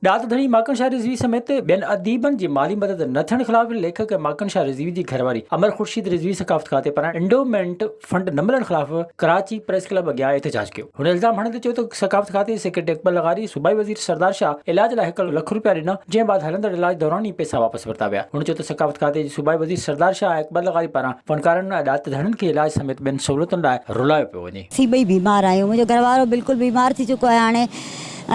ڏات ڌڻي ماڪن شاهه رضوي سميت ٻين اديبن جي مالي مدد نه ٿيڻ خلاف ليکڪ ماڪن شاهه رضوي جي گهرواري امر خورشيد رضوي ثقافت کاتي پاران انڊومينٽ فنڊ نه ملڻ خلاف ڪراچي پريس ڪلب اڳيان احتجاج ڪيو. هن الزام هڻندي چيو ته ثقافت کاتي جي سيڪريٽري اڪبر لغاري صوبائي وزير سردار شاهه علاج لاء هڪ لک روپيا ڏنا جنهن بعد هلندڙ علاج دوران ئي پئسا واپس ورتا ويا. هن چيو ته ثقافت کاتي جي صوبائي وزير سردار شاهه ۽ اڪبر لغاري پاران فنڪارن ۽ ڏات ڌڻين کي علاج سميت ٻين سهولتن لاء رلايو پيو وڃي. اسين ٻئي بيمار آهيون منهنجو گهر وارو بلڪل بيمار ٿي چڪو آهي هاڻي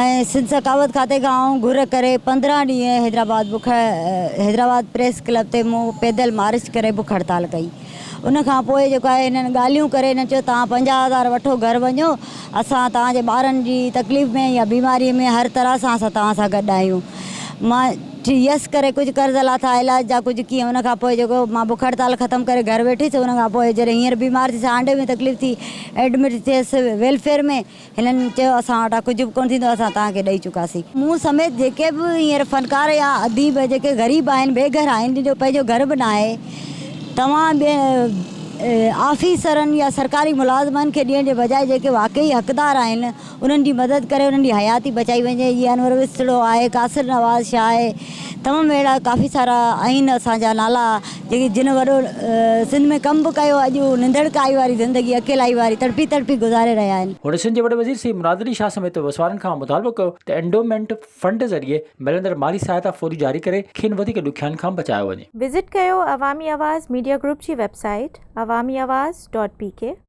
۽ سنڌ ثقافت کاتي کان آئون گهر ڪري 15 ڏينهن حيدرآباد بک حيدرآباد پريس ڪلب تي مون پيدل مارچ ڪري بک هڙتال ڪئي ان کان پوء جيڪو آهي هنن ڳالهيون ڪري هنن چيو توهان 50 هزار وٺو گهر وڃو اسان توهان جي ٻارن جي تڪليف ۾ يا بيماري ۾ هر طرح سان اسان توهان سان گڏ آهيون مان يس ڪري ڪجهه قرض لاٿا علاج جا ڪجهه ڪيئن ان کان پوء جيڪو مان بک هڙتال ختم ڪري گهر ويٺيس ان کان پوء جڏهن هينئر بيمار ٿيس آنڊي ۾ تڪليف ٿي ايڊمٽ ٿيس ويلفيئر ۾ هنن چيو اسان وٽان ڪجهه به ڪونه ٿيندو اسان توهان کي ڏئي چڪاسين. مون سميت جيڪي به هينئر فنڪار يا اديب جيڪي غريب آهن بي گهر آهن جن جو پنهنجو گهر به ناهي توهان آفيسرن يا سرڪاري ملازمن کي ڏيڻ جي بجاء جيڪي واقعي حقدار آهن انهن جي مدد ڪري انهن جي حياتي بچائي وڃي جيئن انور وسطڙو آهي قاصر نواز شاهه آهي تمام اهڙا ڪافي سارا آهن اسان جا نالا جيڪي جن وڏو سنڌ ۾ ڪم به ڪيو اڄ هو ننڌڻڪائي واري زندگي اڪيلائي واري تڙپي تڙپي گذاري رهيا آهن. هن سنڌ جي وڏي وزير سيد مراد علي شاهه سميت وسوارن کان مطالبو ڪيو ته انڊومينٽ فنڊ ذريعي ملندڙ مالي سهائتا فوري جاري ڪري کين وڌيڪ ڏکيائين کان بچايو وڃي. وزٽ ڪيو عوامي آواز ميڊيا گروپ جي website Awami Awaz dot P K.